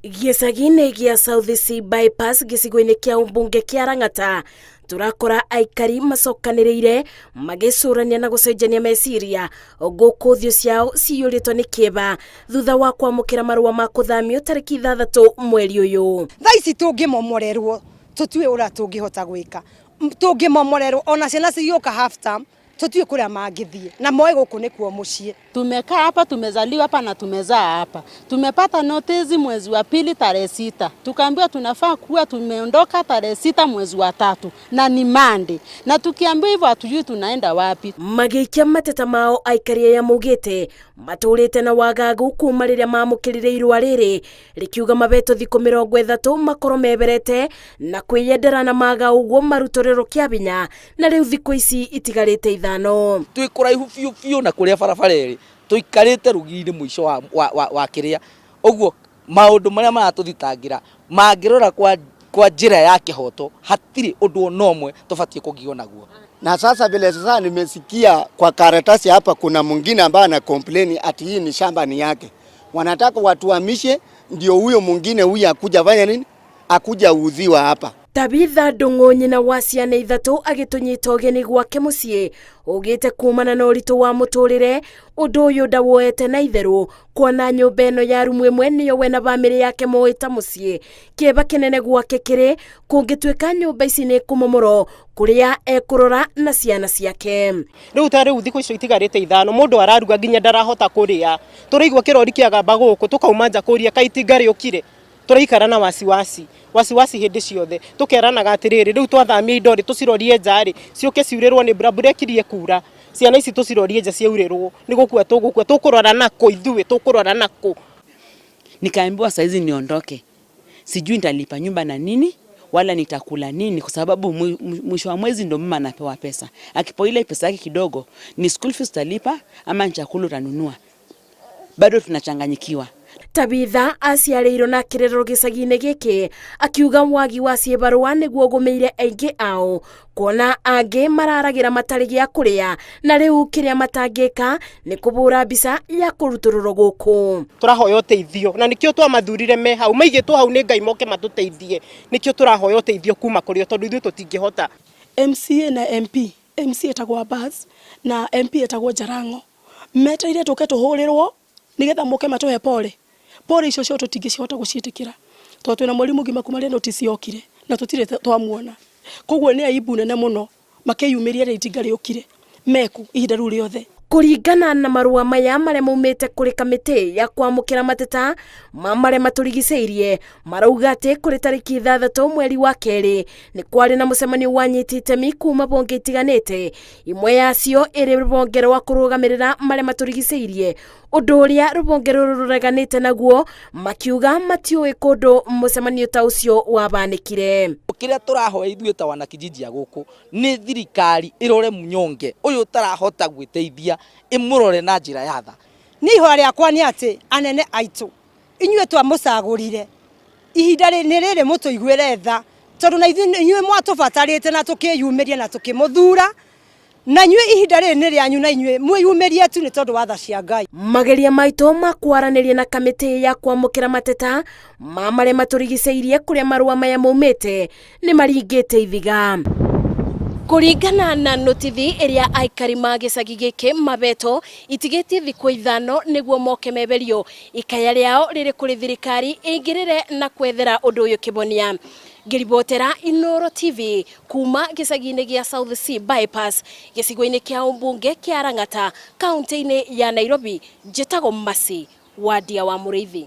Gĩcagi-inĩ gĩa South C Bypass gĩcigo-inĩ kĩa ũmbunge kĩa Lang'ata tũrakora aikari macokanĩrĩire magĩcũrania na gũcenjania meciria gũkũ thiũ ciao ciyũrĩtwo nĩ kĩeva thutha wa kwamũkĩra marũa ma kũthamio tarĩki 6 mweri ũyũ. Thaa ici tũngĩmomorerwo tũtiũĩ ũrĩa tũngĩhota gwĩka, tũngĩmomorerwo ona ciana cigĩũka half term tũtiũĩ kũrĩa mangĩthiĩ na moĩ gũkũ nĩkuo mũciĩ. Tumekaa hapa, tumezaliwa hapa na tumezaa hapa. Tumepata notice mwezi wa pili tarehe 6, tukaambiwa tunafaa kuwa tumeondoka tarehe 6 mwezi wa tatu na ni Monday, na tukiambiwa hivyo hatujui tunaenda wapi. Magĩikia mateta mao aikari aya maugĩte matũrĩte na wagagu kuma rĩrĩa mamũkĩrire irũa rĩrĩ rĩkiuga mabetwo thikũ 30 makorwo meberete na kwĩyendera na maga ũguo marutũrĩrwo kĩa binya na rĩu thikũ ici itigarĩte 5. Twĩ kũraihu biũ biũ na kũrĩa barabara ĩrĩ, tũikarĩte rũgiri-inĩ mũico wa kĩrĩa ũguo maũndũ marĩa maratũthitangĩra mangĩrora kwa njĩra ya kĩhoto hatirĩ ũndũ ona ũmwe tũbatiĩ kũgio naguo. Na sasa vile sasa nimesikia kwa karatasi hapa kuna mwingine ambaye ana complain ati hii ni shamba ni yake. Wanataka watuhamishe ndio huyo mwingine huyu akuja fanya nini? Akuja uziwa hapa. Tabitha Ndung'u nyina wa ciana 3 agĩtũnyita ũgeni gwake mũciĩ ugĩte kumana na ũritũ wa mũtũrĩre ũndũ ũyũ ndawoete na itherũ kuona nyũmba ĩno ya rumu ĩmwe nĩyo we na bamĩrĩ yake moĩ ta mũciĩ. Kĩeba kĩnene gwake kĩrĩ kũngĩtuĩka nyũmba ici nĩ kũmomorwo kũrĩa ekũrora na ciana ciake. Rĩu ta rĩu thikũ icio itigarĩte 5 mũndũ araruga nginya ndarahota kũrĩa. Tũraigua kĩrori kĩagamba gũkũ tũkauma nja kũria kaĩ itinga rĩũkire. Tũraikara na wasiwasi wasiwasi hĩndĩ ciothe tũkeranaga atĩrĩrĩ rĩu twathamia indo rĩ tũcirorie nja rĩ ciũke ciurĩrwo nĩ mbura, mbura ĩkirie kura ciana ici tũcirorie nja ciaurĩrwo nĩ gũkua tũgũkua tũkũrora nakũ ithuĩ tũkũrora nakũ. Nikaambiwa saizi niondoke, sijui nitalipa nyumba na nini wala nitakula nini, kwa sababu mwisho wa mwezi ndo mama anapewa pesa. Akipo ile pesa yake kidogo ni school fees utalipa ama ni chakula utanunua. Bado tunachanganyikiwa. Tabitha aciarĩirwo na akĩrererwo gĩcagi-inĩ gĩkĩ akiuga wagi wa ciĩbarũa nĩguo ũgũmĩire aingĩ ao kuona angĩ mararagĩra matarĩ gĩa kũrĩa na rĩu kĩrĩa matangĩka nĩ kũbũra mbica ya kũrutũrũrwo gũkũ. Tũrahoya ũteithio na nĩkĩo twamathurire me hau maigĩtwo hau nĩ Ngai moke matũteithie, nĩkĩo tũrahoya ũteithio kuma kũrĩ o tondũ ithuĩ tũtingĩhota. MCA na MP, MCA etagwo Abbas na MP etagwo Jarango metereire tũke tũhũrĩrwo nĩgetha moke matũhe pole. Pole icio cio tũtingĩcihota gũciĩtĩkĩra tondũ twĩna mweri mũgima kuma rĩrĩa notice yokire na tũtirĩ twamuona. Koguo nĩ aibu nene mũno makĩyumĩria rĩrĩa itinga rĩũkire meku ihinda rĩu rĩothe. Kũringana na marũa maya marĩa maumĩte kũrĩ kamĩtĩ ya kwamũkĩra mateta ma marĩa matũrigicĩirie marauga atĩ kũrĩ tarĩki 6 mweri wa 2 nĩ kwarĩ na mũcemanio wa nyiti itemi kuma bonge itiganĩte, imwe yacio ĩrĩ rũhonge rwa kũrũgamĩrĩra marĩa matũrigicĩirie, ũndũ ũrĩa rũhonge rũrũ rũreganĩte naguo makiuga matiũĩ kũndũ mũcemanio ta ũcio wabanĩkire. Kĩrĩa tũrahoya ithuĩ ta wanakijiji a gũkũ nĩ thirikari ĩrore mũnyonge ũyũ ũtarahota gwĩteithia ĩmũrore na njĩra ya tha. Niĩ ihoya rĩakwa nĩ atĩ anene aitũ inyuĩ twamũcagũrire ihinda nĩ rĩrĩ mũtũiguĩre tha tondũ na inyuĩ mwatũbatarĩte na tũkĩyumĩria na tũkĩmũthura na inyuĩ ihinda rĩrĩ nĩ rĩanyu na inyuĩ mwĩyumĩrie tu nĩ tondũ wa tha cia Ngai. Mageria maitũ ma kwaranĩria na kamĩtĩ ya kwamũkĩra mateta ma marĩa matũrigicĩirie kũrĩa marũa maya maumĩte nĩ maringĩte ithiga. Kũringana na notithi ĩrĩa aikari ma gĩcagi gĩkĩ mabetwo itigĩtie thikũ 5 nĩguo moke meberio, ikaya rĩao rĩrĩ kũrĩ thirikari ĩingĩrĩre na kwethera ũndũ ũyũ kĩbonia. Ngĩribotera Inooro TV kuma gĩcagi-inĩ gĩa South C Bypass gĩcigo-inĩ kĩa ũmbunge kĩa Lang'ata kaunti-inĩ ya Nairobi, njĩtagwo Mercy Wandia wa Mũrĩithi.